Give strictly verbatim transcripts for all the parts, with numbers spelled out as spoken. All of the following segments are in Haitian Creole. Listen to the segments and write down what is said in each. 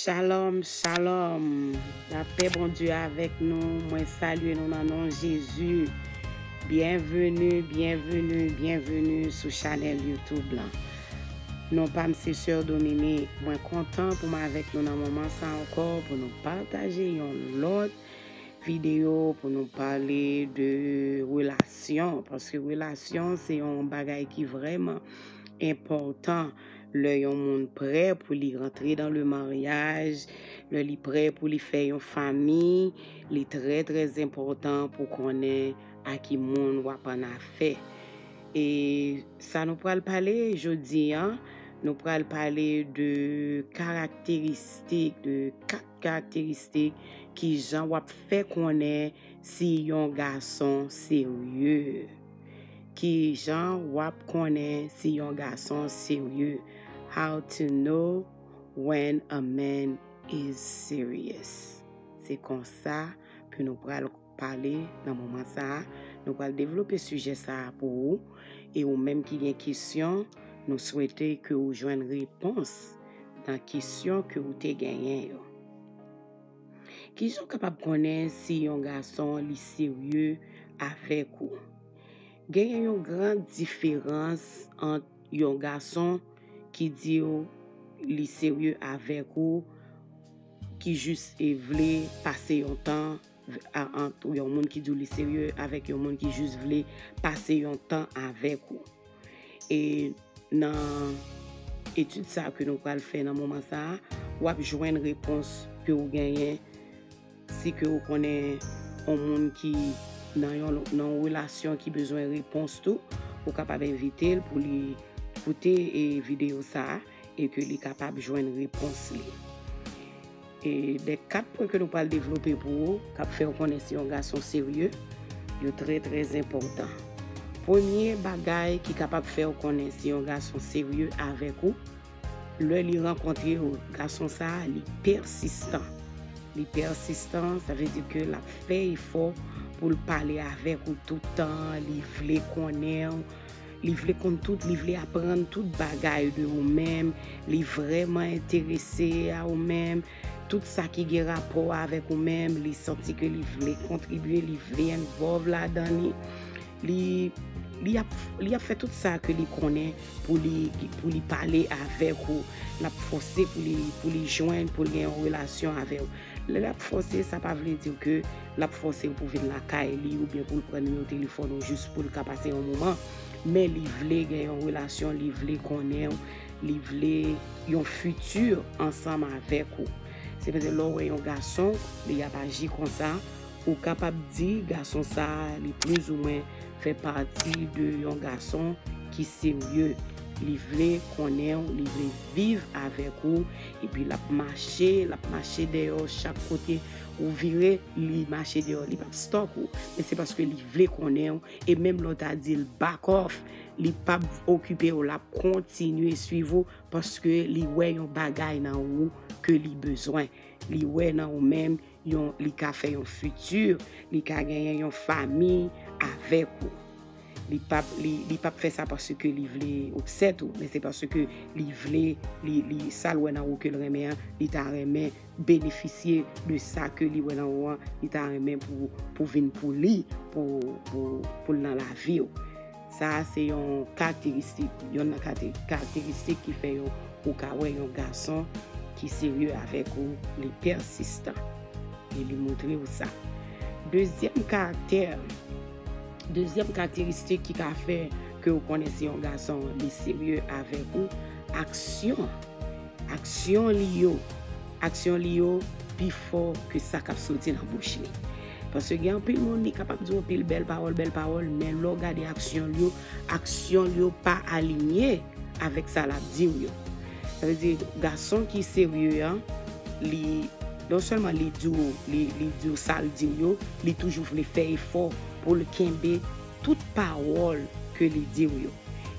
Shalom, shalom. Lapè Bondye avèk nou. Mwen salye nou nan non Jezi. Byenveni, byenveni, byenveni sou chanèl YouTube lan. Non pa m se Sè Dominique. Mwen kontan pou m avèk nou nan moman sa ankò pou nou pataje yon lòt videyo pou nou pale de relasyon, paske relasyon se yon bagay ki vrèman enpòtan. Lè yon moun prè pou li rantre dans le mariage, lè li prè pou li fè yon fanmi, li trè, trè enpòtan pou konnen a ki moun w ap annafè. E sa nou pral pale jodi a, nou pral pale de karakteristik, de kat karakteristik ki jan w ap fè konnen si yon gason serye. Ki jan w ap konnen si yon gason serye? How to know when a man is serious. Se konsa ke nou pral pale nan moman sa a. Nou pral devlope sijè sa a pou ou. E ou menm ki gen kesyon, nou swete ke ou jwenn repons nan kesyon ke ou te genyen yo. Ki jan w kapab konnen si yon gason li serye avèk ou? Genyen yon gran diferans ant yon gason ki di w li serye avèk ou, ki jis e vle pase yon tan, a, ant yon moun ki di w li serye avèk yon moun ki jis vle pase yon tan avèk ou. E nan etid sa a ke nou pral fè nan moman sa a, w ap jwenn repons ke w genyen. Si ke w konnen yon moun ki nan yon, nan yon relasyon ki bezwen repons tou, ou kapab envite l pou li koute, e, videyo sa a e ke li kapab jwenn repons li. E de kat pwen ke nou pral devlope pou ou, k ap fè w konnen si yon gason serye, yo trè, trè enpòtan. Premye bagay ki kapab fè w konnen si yon gason serye avèk ou, lè li rankontre w, gason sa a, li pèsistan. Li pèsistan, sa vle di ke l ap fè efò pou l pale avèk ou tout tan, li vle konnen w, li vle konn tout, li vle aprann tout bagay de ou menm, li vrèman enterese a ou menm, tout sa ki gen rapò avèk ou menm, li santi ke li vle kontribye, li vle envolve ladan li. Li, li ap, li ap fè tout sa ke li konnen pou li, pou li pale avèk ou. L ap fòse pou li, pou li jwenn, pou l gen yon relasyon avè w. Lè l ap fòse, sa pa vle di ke l ap fòse w pou vin lakay li oubyen pou l pran nimewo telefòn ou jis pou l ka pase yon moman. Men li vle gen yon relasyon, li vle konnen w, li vle yon fiti ansanm avèk ou. Se petèt lè w wè yon gason, li ap aji konsa, ou kapab di gason sa a, li plizoumwen fè pati de yon gason ki serye. Li vle konnen w, li vle viv avèk ou, epi l ap mache, l ap mache dèyè w chak kote ou vire, li mache dèyè w, li p ap stòk ou. Men se paske li vle konnen w, e menm lè w ta di l back off, li p ap okipe w, l ap kontinye swiv ou, paske li wè yon bagay nan ou ke li bezwen. Li wè nan ou menm yon, li ka fè yon fiti, li ka genyen yon fanmi avèk ou. Li p ap, li, li p ap fè sa paske li vle upset ou, men se paske li vle, li, li, sa l wè nan ou ke l renmen an, li ta renmen benefisye de sa ke li wè nan ou an, li ta renmen pou, pou vin pou li, pou, pou, pou l nan lavi w. Sa a se yon karakteristik, yonn nan kate-, karakteristik ki fè yon, ou ka wè yon gason ki serye avèk ou, li pèsistan. E li montre w sa. Dezyèm karaktè, dezyèm karakteristik ki ka fè ke w konnen si yon gason li serye avèk ou, aksyon. Aksyon li yo, aksyon li yo pi fò ke sa k ap soti nan bouch li. Paske gen anpil moun, li kapab di w anpil bèl pawòl, bèl pawòl, men lè w gade aksyon li yo, aksyon li yo pa alinye avèk sa l ap di w yo. Sa vle di, gason ki serye an, li, non sèlman li di w, li, li di w sa l di w yo, li toujou vle fè efò pou l kenbe tout pawòl ke li di w yo.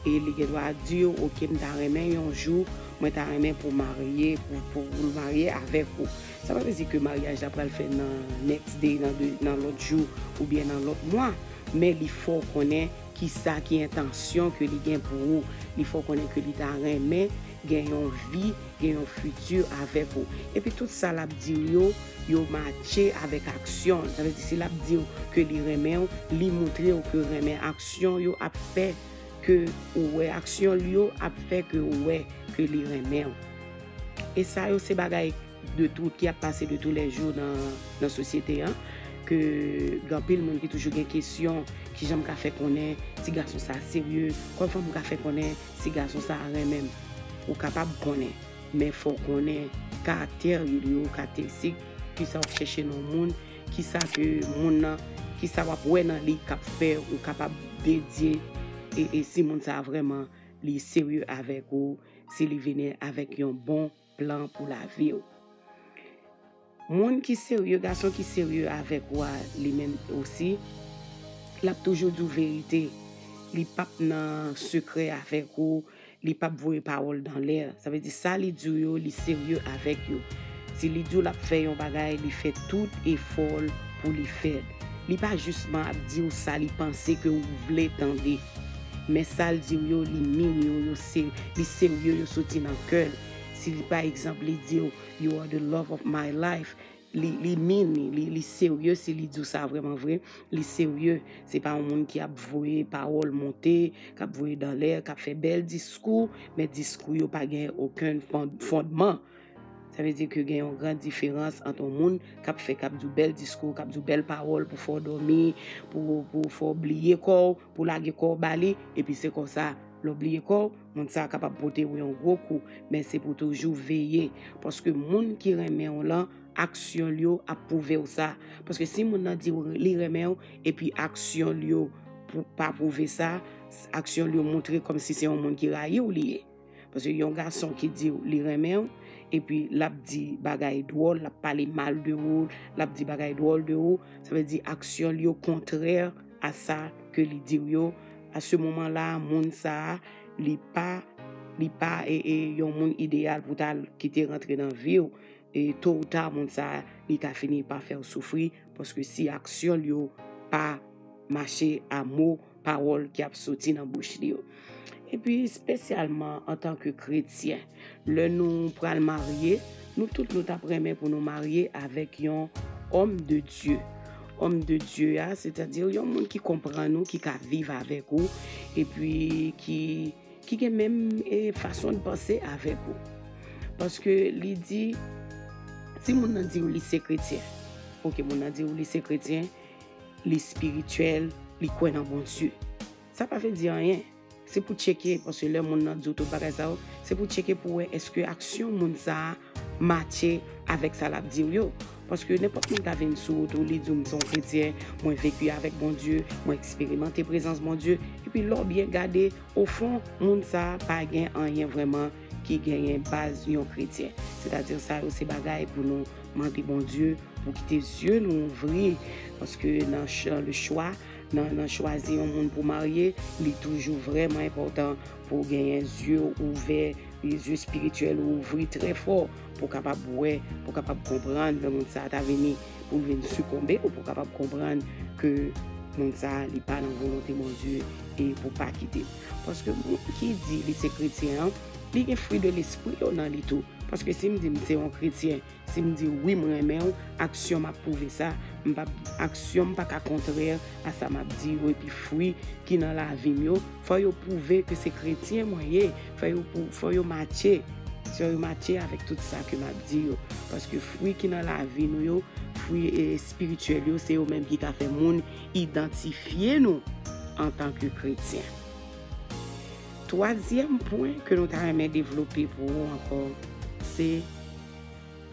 E li gen dwa di w, "Oke, m ta renmen yon jou, mwen ta renmen pou marye, pou, pou, pou l marye avèk ou." Sa pa vle di ke maryaj la pral fèt nan next day, nan de, nan lòt jou, oubyen nan lòt mwa. Men li fè w konnen kisa ki entansyon ke li gen pou ou. Li fè w konnen ke li ta renmen gen yon vi, gen yon fiti avèk ou. Epi tout sa l ap di w yo, yo matche avèk aksyon l. Sa vle di, si l ap di w ke li renmen w, li montre w ke renmen. Aksyon yo ap fè ke ou wè, aksyon l yo ap fè ke ou wè ke li renmen w. E sa yo se bagay de tou, ki ap pase de tou lè jou nan, nan sosyete an, ke gen anpil moun ki toujou gen kesyon, kijan m ka fè konnen si gason sa serye, kòman m ka fè konnen si gason sa renmen m. Ou kapab konnen, men fò w konnen karaktè li yo, karakteristik, kisa w ap chèche nan yon moun, kisa ke moun nan, kisa w ap wè nan li k ap fè ou kapab dedye e, e si moun sa vrèman li serye avèk ou, si li vini avèk yon bon plan pou lavi w. Moun ki serye, gason ki serye avèk ou a, li menm osi, l ap toujou di w verite. Li p ap nan sekrè avèk ou, li p ap voye pawòl dan lè. Sa vle di, sa li di w yo, li serye avèk yo. Si li di w l ap fè yon bagay, li fè tout efò l pou li fè l. Li pa jisman ap di w sa li panse ke ou vle tande. Men sa l di w yo, li mean yo, yo se, li serye, yo soti nan kè l. Si li, pa egzanp, li di w, "You are the love of my life," li, li mean li, li, li serye si li di w sa vrèman vre, li serye. Se pa yon moun ki ap voye pawòl monte, k ap voye dan lè, k ap fè bèl diskou, men diskou yo pa gen okenn fon-, fondman. Sa vle di ke gen yon gran diferans ant yon moun k ap fè, k ap di w bèl diskou, k ap di w bèl pawòl pou fè w dòmi, pou, pou fè w bliye kò w, pou lage kò w ba li, epi se konsa, lè w bliye kò w, moun sa a kapab pote w yon gwo kou, men se pou toujou veye, paske moun ki renmen w lan, aksyon l yo ap pwouve w sa. Paske si moun nan di w li renmen w, epi aksyon l yo pou, pa pwouve sa, aksyon l yo montre kòmsi se yon moun ki rayi w li ye. Paske yon gason ki di w li renmen w, epi l ap di bagay dwòl, l ap pale mal de ou, l ap di bagay dwòl de ou, sa vle di aksyon l yo kontrè a sa ke li di w yo. A se moman la, moun sa a, li pa, li pa e, e yon moun ideyal pou ta kite rantre nan vi w. E to ou ta, moun sa a, li ka fini pa fè w soufri, paske si aksyon l yo pa mache a mo, pawòl ki ap soti nan bouch li yo. Epi, espesyalman antanke kretyen, lè nou pral marye, nou tout nou t ap renmen pou nou marye avèk yon homme de Dieu. Homme de Dieu a, sètadi yon moun ki konprann ou, ki ka viv avèk ou, epi ki, ki gen menm, e, fason de panse avèk ou. Paske li di, si moun nan di w li se kretyen, oke, moun nan di w li se kretyen, li espirityèl, li kwè nan Bondye. Sa pa vle di anyen. Se pou tcheke, paske lè moun nan di w tout bagay sa yo, se pou tcheke pou wè èske aksyon moun sa a matche avèk sa l ap di w yo. Paske nenpòt moun ka vin sou wout ou, li di w, "M se yon kretyen, mwen veki avèk Bondye, mwen eksperimante prezans Bondye," epi lè w byen gade, ofon, moun sa a pa gen anyen vrèman ki genyen baz yon kretyen. Sètadi sa yo se bagay pou nou mande Bondye pou kite zye nou ouvri, paske nan ch-, le chwa, nan, nan chwazi yon moun pou marye, li toujou vrèman enpòtan pou w genyen zye w ouvè, zye espirityèl ou ouvri trè fò, pou w kapab wè, pou w kapab konprann lè moun sa a ta vini, pou l vin sikonbe, ou pou w kapab konprann ke moun sa a, li pa nan volonte Bondye e pou w pa kite l. Paske moun ki di li se kretyen an, li gen fwi de lespri yo nan li tou. Paske si m di m se yon kretyen, si m di wi, m renmen w, aksyon m ap pwouve sa. M p ap, aksyon m pa ka kontrè a sa m ap di yo, epi fwi ki nan lavi m yo, fò yo pwouve ke se kretyen mwen ye, fò yo pou, fò yo matche, fò yo matche avèk tout sa ke m ap di yo. Paske fwi ki nan lavi nou yo, fwi, e, espirityèl yo, se yo menm ki ka fè moun idantifye nou antanke kretyen. Twazyèm pwen ke nou ta renmen devlope pou ou ankò, se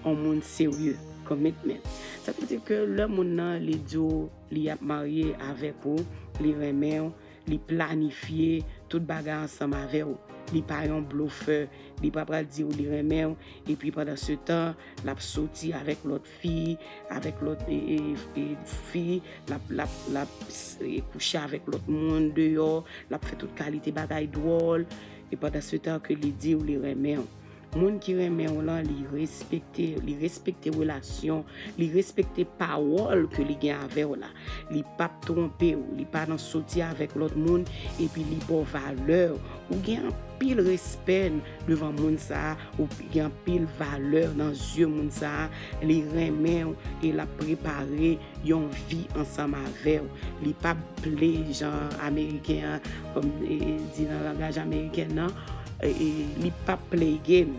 yon moun serye, commitment. Sa vle di ke lè moun nan, li di w li ap marye avèk ou, li renmen w, li planifye tout bagay ansanm avè w. Li pa yon blofè, li pa pral di w li renmen w, epi pandan se tan, l ap soti avèk lòt fi, avèk lòt, e, e, e, fi, l ap, l ap, l ap, e, kouche avèk lòt moun deyò, l ap fè tout kalite bagay dwòl, e pandan se tan ke li di w li renmen w. Moun ki renmen w lan, li respekte, li respekte relasyon, li respekte pawòl ke li gen avè w la. Li p ap twonpe w, li pa nan soti avèk lòt moun, epi li ba w valè w. Ou gen anpil respè devan moun sa a, ou gen anpil valè nan zye moun sa a, li renmen w e l ap prepare yon vi ansanm avè w. Li p ap play jan ameriken an, kòm, e, di nan langaj ameriken nan, e, e, li p ap play game.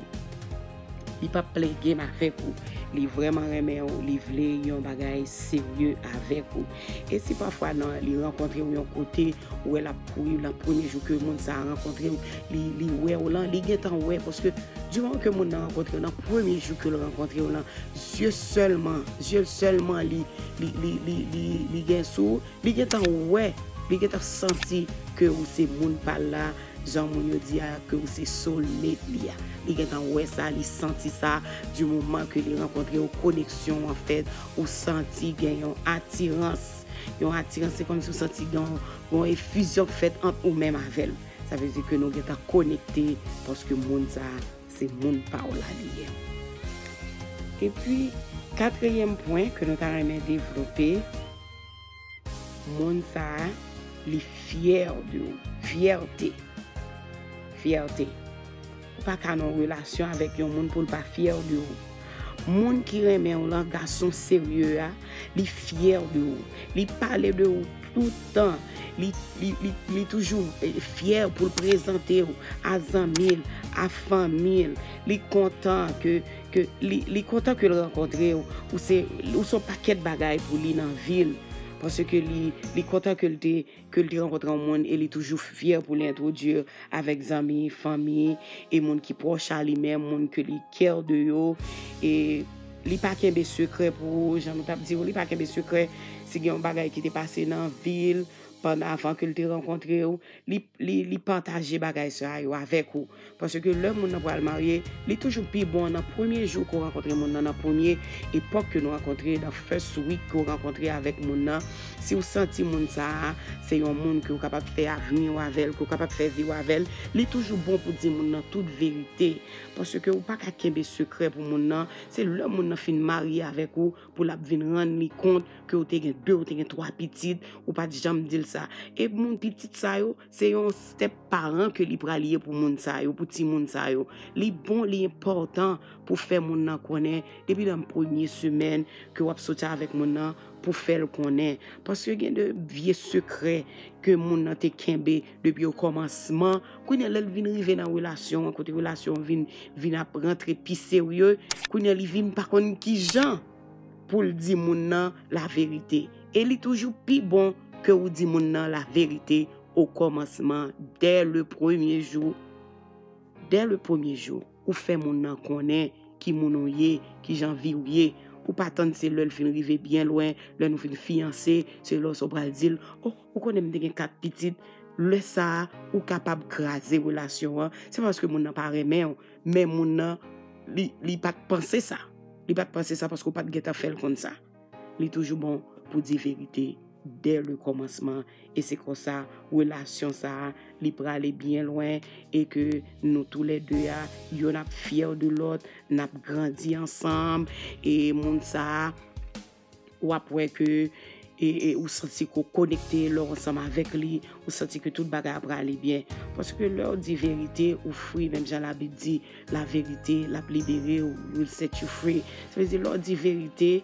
Li p ap play game avèk ou. Li vrèman renmen w, li vle yon bagay serye avèk ou. E si pafwa nan, li rankontre w yon kote, ou wè l ap kouri, nan premye jou ke moun sa a rankontre w, li, li wè w lan, li gentan wè, paske di moman ke moun nan rankontre w, nan premye jou ke l rankontre w lan, zye sèlman, zye l sèlman li, li, li, li, li, li gen sou ou, li gentan wè, li gentan santi ke ou se moun pa l la, jan moun yo di a, ke ou se soulmate li a. Li gentan wè sa, li santi sa, di moman ke li rankontre w, koneksyon an fèt, ou santi gen yon atirans. Yon atirans, se kòmsi ou santi gen yon, yon efizyon k fèt ant ou menm avè l. Sa vle di ke nou gentan konekte, paske moun sa a, se moun pa w la li ye. Epi, katriyèm pwen ke nou ta renmen devlope, moun sa a, li fyè de ou. Fyète. Fyète. Ou pa ka nan relasyon avèk yon moun pou l pa fyè de ou. Moun ki renmen w lan, gason serye a, li fyè de ou. Li pale de ou tout tan. Li, li, li, li toujou, eh, fyè pou l prezante w a zanmi l, a fanmi l. Li kontan ke, ke li, li kontan ke l rankontre w. Ou se, ou se yon pakèt bagay pou li nan vi l. Paske li, li kontan ke l te, ke l te rankontre yon moun e li toujou fyè pou l entwodui avèk zanmi, fanmi e moun ki pwòch a li menm, moun ke li care de yo. E li pa kenbe sekrè pou ou, jan nou t ap di w, li pa kenbe sekrè si gen yon bagay ki te pase nan vi l pandan, avan ke l te rankontre w. Li, li, li pataje bagay sa yo avèk ou. Paske lè moun nan pral marye, li toujou pi bon nan premye jou ke w rankontre moun nan, nan premye epòk ke nou rankontre, nan first week ke w rankontre avèk moun nan. Si w santi moun sa a, se yon moun ke w kapab fè avni w avè l, ke w kapab fè vi w avè l, li toujou bon pou di moun nan tout verite. Paske ou pa ka kenbe sekrè pou moun nan. Se lè moun nan fin marye avèk ou, pou l ap vin rann li kont ke w te gen de, w te gen twa pitit, ou pa t janm di l sa. E moun pitit sa yo, se yon step paran ke li pral ye pou moun sa yo, pou timoun sa yo. Li bon, li enpòtan pou fè moun nan konnen, depi nan premye semèn ke w ap soti avèk moun nan, pou fè l konnen. Paske gen de vye sekrè ke moun nan te kenbe depi okòmansman. Kounye a, lè l vin rive nan relasyon an, kote relasyon an vin, vin ap rantre pi serye, kounye a, li vin pa konn kijan pou l di moun nan laverite. E li toujou pi bon ke ou di moun nan laverite okòmansman, dè le premye jou. Dè le premye jou, ou fè moun nan konnen ki moun ou ye, ki jan vi w ye. Ou pa tann se lè l fin rive byen lwen, lè nou fin fiyanse, se lè sa w pral di l, "Oh, ou konnen m te gen kat pitit." Lè sa a, ou kapab kraze relasyon an. Se pa paske moun nan pa renmen w, men moun nan, li, li pa t panse sa. Li pa t panse sa paske w pa t gentan fè l konn sa. Li toujou bon pou di verite dè le kòmansman. E se konsa, relasyon sa a, li prale byen lwen e ke nou toulède a, youn ap fyè de lòt, n ap grandi ansanm, e moun sa a, w ap wè ke, e, e ou santi ke w konekte lè w ansanm avèk li, ou santi ke tout bagay ap prale byen. Paske lè w di verite, ou fri, menm jan Labib di, la vérité, l ap libere w, will set you free. Sa vle di, lè w di verite,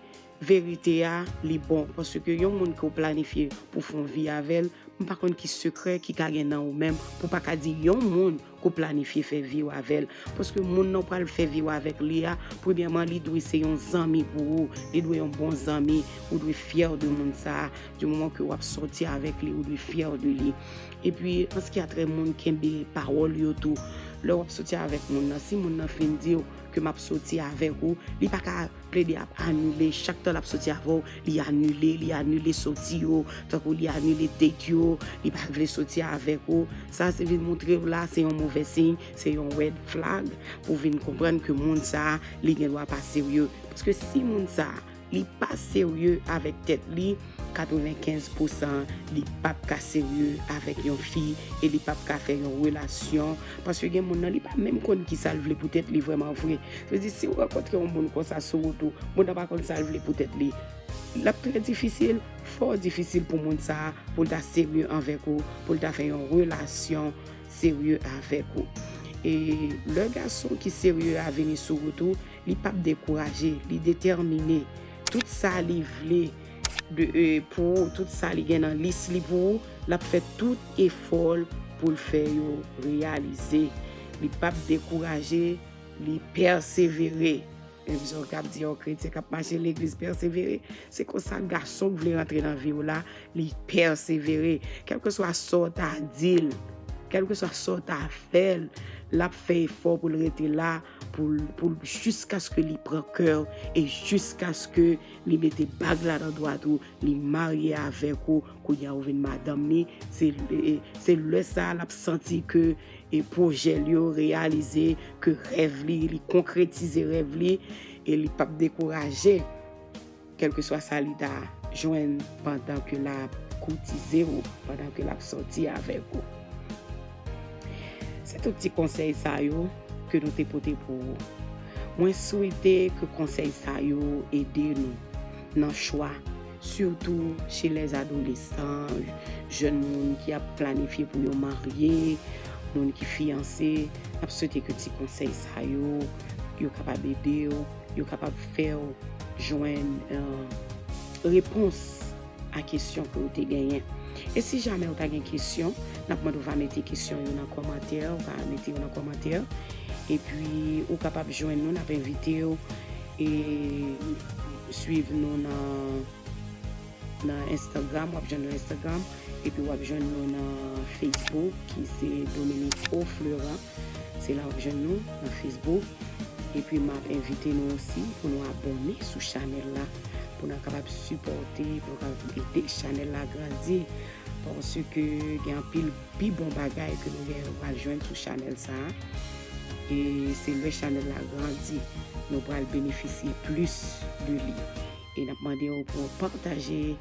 verite a, li bon. Paske yon moun ke w planifye pou fè yon vi avè l, m pa konn ki sekrè ki ka gen nan ou menm pou w pa ka di yon moun ke w planifye fè vi w avè l. Paske moun nan w pral fè vi w avèk li a, premyèman, li dwe se yon zanmi pou ou. Li dwe yon bon zanmi. Ou dwe fyè de moun sa a. Di moman ke w ap sòti avèk li, ou dwe fyè de li. Epi, an ce qui a trait moun kenbe pawòl yo tou. Lè w ap sòti avèk moun nan, si moun nan fin di w ke m ap sòti avèk ou, li pa ka plede ap anile. Chak tan l ap sòti avè w, li anile, li anile sòti yo, tankou li anile date yo, li pa vle sòti avèk ou. Sa se vin montre w la, se yon move siy, se yon red flag pou vin konprann ke moun sa a, li gen dwa pa serye. Paske si moun sa a, li pa serye avèk tèt li, katrevenkenz pousan li p ap ka serye avèk yon fi e li p ap ka fè yon relasyon, paske gen moun nan li pa menm konn kisa l vle pou tèt li vrèman vre. Sa vle di, si w rankontre yon moun konsa sou wout ou, moun nan pa konn sa l vle pou tèt li, l ap trè difisil, fò difisil pou moun sa a, pou l ta serye avèk ou, pou l ta fè yon relasyon serye avèk ou. E lè gason ki serye a vini sou wout ou, li p ap dekouraje, li detèmine. Tout sa li vle de, e, pou ou, tout sa li gen nan lis li pou ou, l ap fè tout efò l pou l fè yo reyalize. Li p ap dekouraje, li pèsevere. Menm jan w t ap di yon kretyen k ap mache legliz pèsevere, se konsa gason k vle rantre nan vi w la, li pèsevere. Kèlkeswa sa w ta di l, kèlkeswa sa w ta fè l, l ap fè efò pou l rete la, pou l, pou l, jiskaske li pran kè w e jiskaske li mete bag la nan dwat ou, li marye avèk ou, kounye a ou vin madanm li. Se, e, se lè sa a l ap santi ke, e, pwojè l yo reyalize, ke rèv li, li konkretize rèv li, e li p ap dekouraje, kèlkeswa sa li ta jwenn pandan ke l ap koutize w, pandan ke l ap sòti avèk ou. Se tout ti konsèy sa yo ke nou te pote pou ou. Mwen swete ke konsèy sa yo ede nou nan chwa, sitou chez les adolescents, jèn moun ki ap planifye pou yo marye, moun ki fiyanse. N ap swete ke ti konsèy sa yo, yo kapab ede w, yo kapab fè w jwenn, eh, repons a kesyon ke w te genyen. E si jamè w ta gen kesyon, n ap mande w va mete kesyon yo nan kòmantè, w va mete yo nan kòmantè. Epi, ou kapab jwenn nou, n ap envite w e swiv nou nan, nan Instagram, w ap jwenn nou Instagram, epi w ap jwenn nou nan Facebook, ki se Dominique O Fleurant. Se la w ap jwenn nou nan Facebook. Epi m ap envite nou osi pou nou abòne sou chanèl la, pou nou kapab sipòte, pou nou kapab ede chanèl la grandi. Paske gen anpil pi bon bagay ke nou gen, nou pral jwenn sou chanèl sa a. E se lè chanèl la grandi, nou pral benefisye plis de li. E n ap mande w pou w pataje,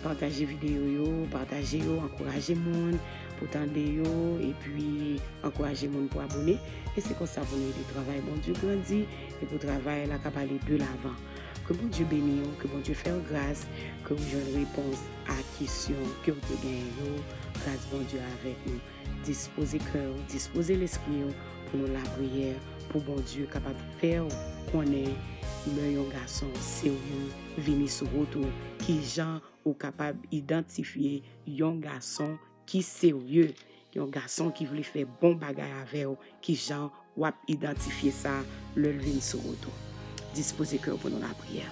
pataje videyo yo, pataje yo, ankouraje moun pou tande yo, epi ankouraje moun pou abòne. E se konsa pou nou ede travay Bondye grandi e pou travay la kab ale de lavan. Ke Bondye beni w, ke Bondye fè w gras, ke w jwenn repons a kesyon ke w te genyen yo. Gras Bondye avèk nou. Dispoze kè w, dispoze lespri w pou nou lapriyè, pou Bondye kapab fè w konnen lè yon gason serye vini sou wout ou, kijan ou kapab idantifye yon gason ki serye, yon gason ki vle fè bon bagay avè w, kijan w ap idantifye sa lè l vin sou wout ou. Dispoze kè w pou nou lapriyè.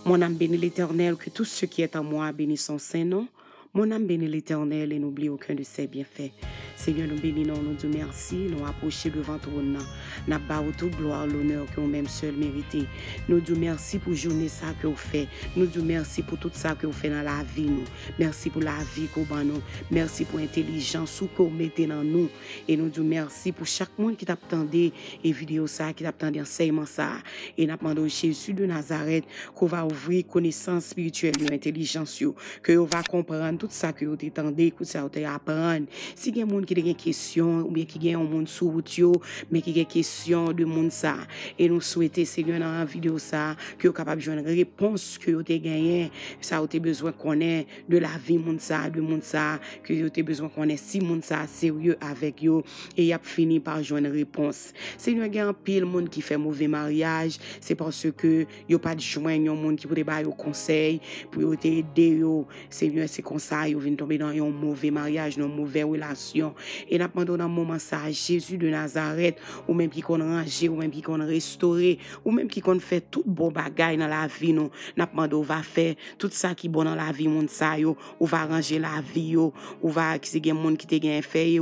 Mon âme bénit l'Éternel, que tout ce qui est en moi bénisse son saint nom. Mon âme bénit l'Éternel et n'oublie aucun de ses bienfaits. Senyè, nou beni non w, nou di w mèsi, nou apwoche devan twòn nan. N ap ba ou tout glwa, lonè ke ou menm sèl merite. Nou di w mèsi pou jounen sa ke ou fè. Nou di w mèsi pou tout sa ke ou fè nan lavi nou. Mèsi pou lavi ke ou ban nou. Mèsi pou entèlijans ou ke ou mete nan nou. E nou di w mèsi pou chak moun ki t ap tande e videyo sa, ki t ap tande ansèyman sa. E n ap mande w, Jezi de Nazarèt, ke w va ouvri konesans espirityèl yo, entèlijans yo, ke yo va konprann tout sa ke yo te tande, tout sa yo te aprann. Si gen moun ki te gen kesyon, oubyen ki gen yon moun sou wout yo, men ki gen kesyon de moun sa, e nou swete, Senyè, nan videyo sa, ke yo kapab jwenn repons ke yo te genyen, sa yo te bezwen konnen de lavi moun sa, de moun sa, ke yo te bezwen konnen si moun sa serye avèk yo, e y ap fini pa jwenn repons. Senyè, gen anpil moun ki fè move maryaj, se paske yo pa t jwenn yon moun ki pou te ba yo konsèy, pou yo te ede yo. Senyè, se konsa yo vin tonbe nan yon move maryaj, nan yon move relasyon. E n ap mande w nan moman sa a, Jezi de Nazarèt, ou menm ki konn ranje, ou menm ki konn restore, ou menm ki konn fè tout bon bagay nan lavi nou, n ap mande w va fè tout sa ki bon nan lavi moun sa yo, ou va ranje lavi yo, ou va, si gen moun ki te gen fè erè,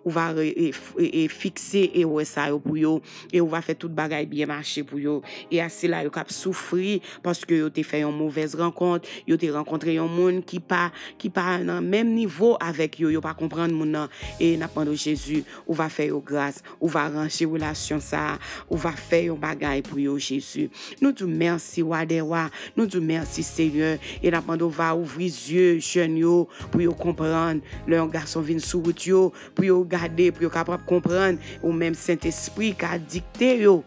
ou va re-, e, f-, e, e, fikse erè sa yo pou yo, e ou va fè tout bagay byen mache pou yo. E a sila yo k ap soufri paske yo te fè yon movèz rankont, yo te rankontre yon moun ki pa ki pa nan menm nivo avèk yo, yo pa konprann moun nan. E n ap mande w, Jezi, ou va fè yo gras, ou va ranje relasyon sa a, ou va fè yon bagay pou yo, Jezi. Nou di w mèsi, Wa dè wa. Nou di w mèsi, Senyè. E n ap mande w va ouvri zye jèn yo pou yo konprann. Lè yon gason vin sou wout yo, pou yo gade, pou yo kapab konprann, ou menm Sentespri ka dikte yo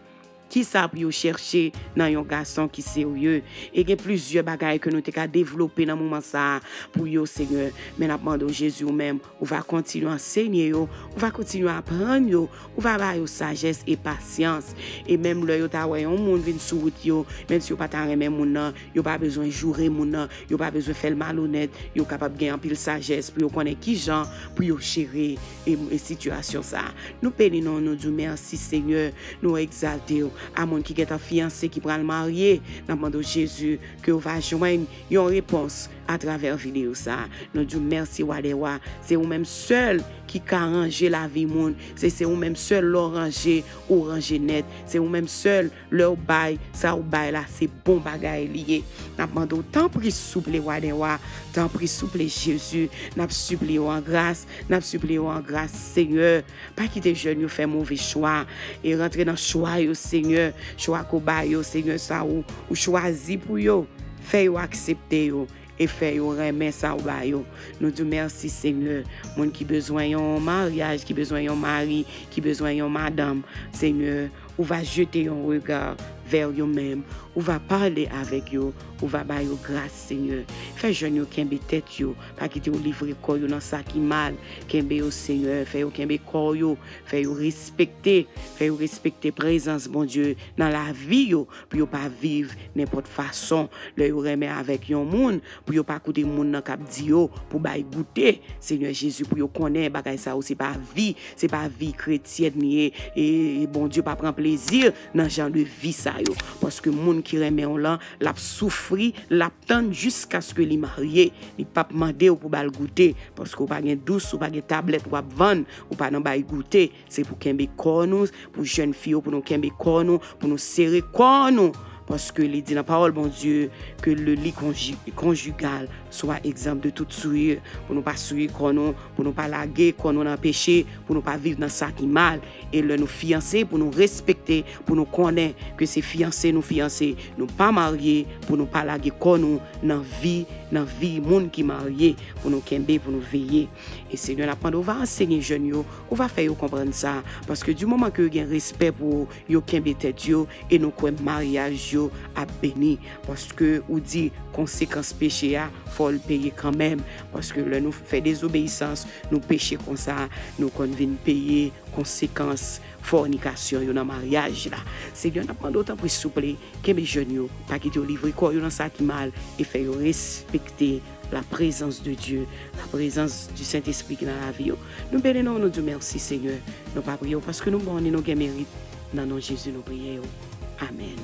kisa pou yo chèche nan yon gason ki serye. E gen plizyè bagay ke nou te ka devlope nan moman sa a pou yo, Senyè. Men n ap mande w, Jezi, ou menm, ou va kontinye ansenye yo, ou va kontinye aprann yo, ou va ba yo sajès e pasyans. E menm lè yo ta wè yon moun vin sou wout yo, menm si yo pa ta renmen moun nan, yo pa bezwen joure moun nan, yo pa bezwen fè l malonèt, yo kapab gen anpil sajès pou yo konnen kijan pou yo jere e, e sitiyasyon sa a. Nou beni non w, nou di w mèsi, Senyè, nou egzalte w. A moun ki gentan fiyanse, ki pral marye, n ap mande w, Jezi, ke w va jwenn yon repons atravè videyo sa a. Nou di w mèsi, Wa dè wa. Se ou menm sèl ki ka ranje lavi moun. Se, se ou menm sèl, lè w ranje, ou ranje nèt. Se ou menm sèl, lè w bay, sa w bay la, se bon bagay li ye. N ap mande w, tanpri, souple, Wa dè wa. Tanpri, souple, Jezi. N ap sipliye w an gras. N ap sipliye w an gras, Senyè. Pa kite jèn yo fè move chwa. E rantre nan chwa yo, Senyè. Chwa ke w ba yo, Senyè, sa ou, ou chwazi pou yo. Fè yo aksepte yo. E fè yo renmen sa w ba yo. Nou di w mèsi, Senyè. Moun ki bezwen yon maryaj, ki bezwen yon mari, ki bezwen yon madanm, Senyè, ou va jete yon rega vè yo menm. Ou va pale avèk yo. Ou va ba yo gras, Senyè. Fè jèn yo kenbe tèt yo. Pa kite yo livre kò yo nan sa ki mal. Kenbe yo, Senyè. Fè yo kenbe kò yo. Fè yo respekte. Fè yo respekte prezans Bondye nan lavi yo. Pou yo pa viv nenpòt fason. Lè yo renmen avèk yon moun, pou yo pa koute moun nan k ap di yo pou bay goute. Senyè Jezi, pou yo konnen bagay sa yo se pa vi, se pa vi kretyèn li ye. E, e Bondye pa pran plezi nan jan de vi sa yo. Paske moun ki renmen w lan, l ap soufri, l ap tann jiskaske li marye. Li p ap mande w pou ba l goute, paske w pa gen dous, ou pa gen tablèt w ap vann, ou pa nan bay goute. Se pou kenbe kò nou, pou jèn fi yo, pou nou kenbe kò nou, pou nou sere kò nou. Paske li di nan pawòl Bondye ke le lit conju- conjugal soit exempt de toute souillure. Pou nou pa souye kò nou, pou nou pa lage kò nou nan peche, pou nou pa viv nan sa ki mal. E lè nou fiyanse, pou nou respekte, pou nou konnen ke se fiyanse nou fiyanse, nou pa marye, pou nou pa lage kò nou nan vi, nan vi moun ki marye, pou nou kenbe, pou nou veye. E Senyè, n ap mande w va ansenye jèn yo, ou va fè yo konprann sa. Paske di moman ke yo gen respè pou ou, yo kenbe tèt yo, e nou kwè maryaj yo ap beni. Paske ou di konsekans peche a, fò l peye kanmenm. Paske lè nou fè dezobeyisans, nou peche konsa, nou konn vin peye konsekans fònikasyon yo nan maryaj la. Senyè, n ap mande w tanpri souple, kenbe jèn yo, pa kite yo livre kò yo nan sa ki mal, e fè yo respekte la présence de Dieu, la présence du Saint-Esprit ki nan lavi yo. Nou beni non w, nou di w mèsi, Senyè. Nou pa priye w paske nou bon, ni nou gen merit. Nan non Jezi nou priye w. Amèn.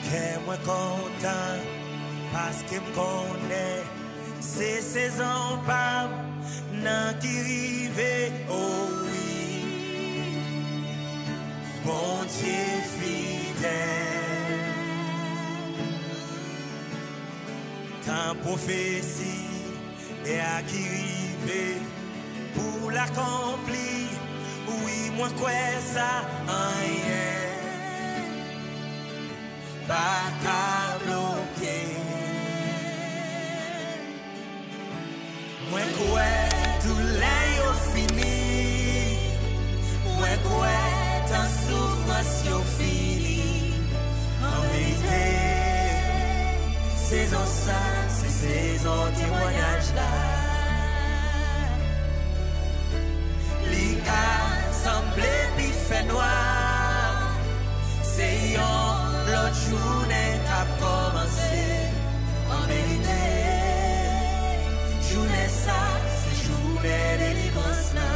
Kè mwen kontan, paske m konnen se sezon pa m nan ki rive, o wi. Bondye fidèl. Tan pwofesi e a ki rive pou l akonpli. Wi, mwen kwè sa, anyen pa ka bloke. Mwen kwè doulè yo fini. Mwen kwè tan soufrans yo fini. An verite, sezon sa, se sezon temwayaj la. Li ka sanble pi fènwa. Se yon lòt jounen k ap kòmanse. An verite, jounen sa, se jounen delivrans la.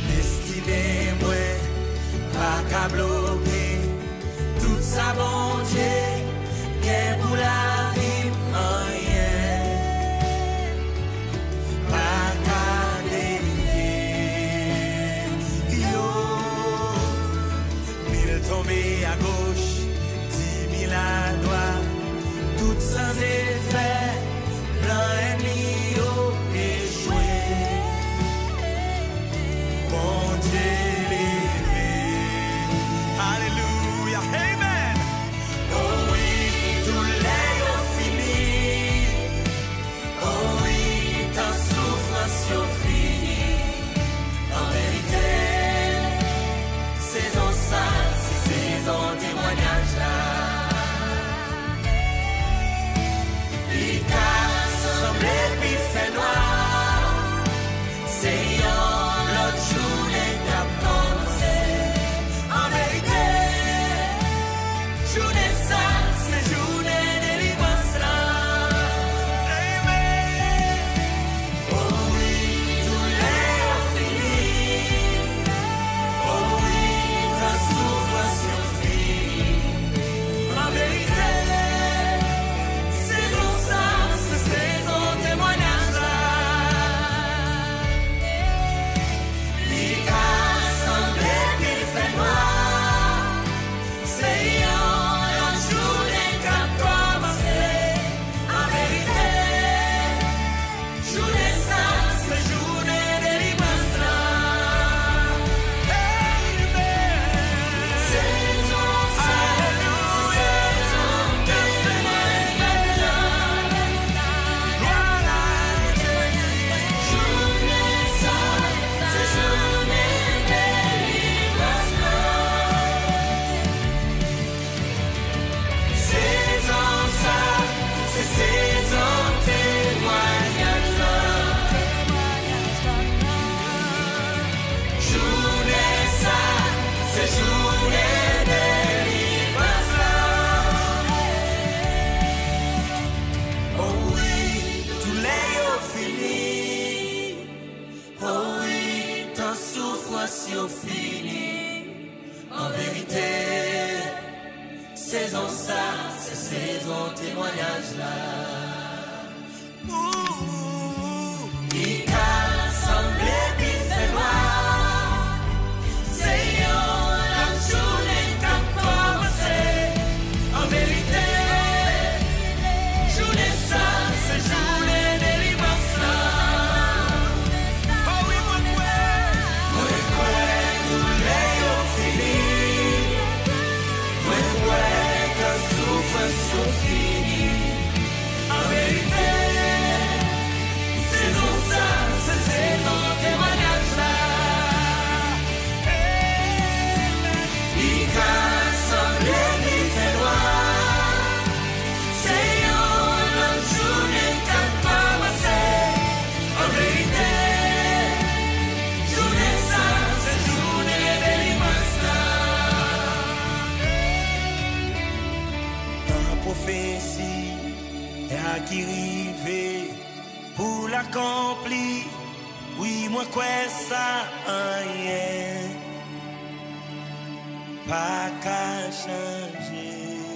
Destine mwen Pa ka bloke tout sa Bondye gen pou lavi m, anyen pa ka delivre yo. Mil tonbe agoch, di mil adwat, tout san efè, plan ènmi yo echwe. Bondye leve. Alelouya. Amen. O wi, doulè yo fini. O wi, tan soufrans yo fini. An verite, sezon sa, se sezon temwayaj la. Li ka sanble pi fè nwa, se yon lòt jounen k ap kòmanse. An verite, jounen sa, se jounen delivrans la. Amen. O wi, doulè yo fini. O wi, tan soufrans yo fini. An verite, sezon sa, se sezon temwayaj la. Li ka sanble pi fè nwa, se yon lòt jounen k ap kòmanse. An verite, jounen sa, se jounen delivrans la. Amen. Sezon sa, se sezon temwayaj la. Glwa a Jezi. Jounen sa, se jounen delivrans la. Sezon sa, se sezon temwayaj la. Jounen sa, se jounen delivrans la. O wi, doulè yo fini. O wi, tan soufrans yo fini. An verite, sezon sa, se sezon temwayaj la. Ooh. Li ka sanble pi fè nwa, se yon lòt jounen k ap kòmanse. An verite, jounen sa, se jounen delivrans la. O wi, mwen kwè. Mwen kwè doulè yo fini. Mwen kwè tan soufrans yo fini. An verite, sezon sa, se sezon temwayaj la. Li ka sanble li fè nwa, se yon lòt jounen k ap kòmanse. An verite, jounen sa, se jounen delivrans la. Tan pwofesi a ki rive pou l akonpli, wi, mwen kwè sa, anyen pa ka chanje.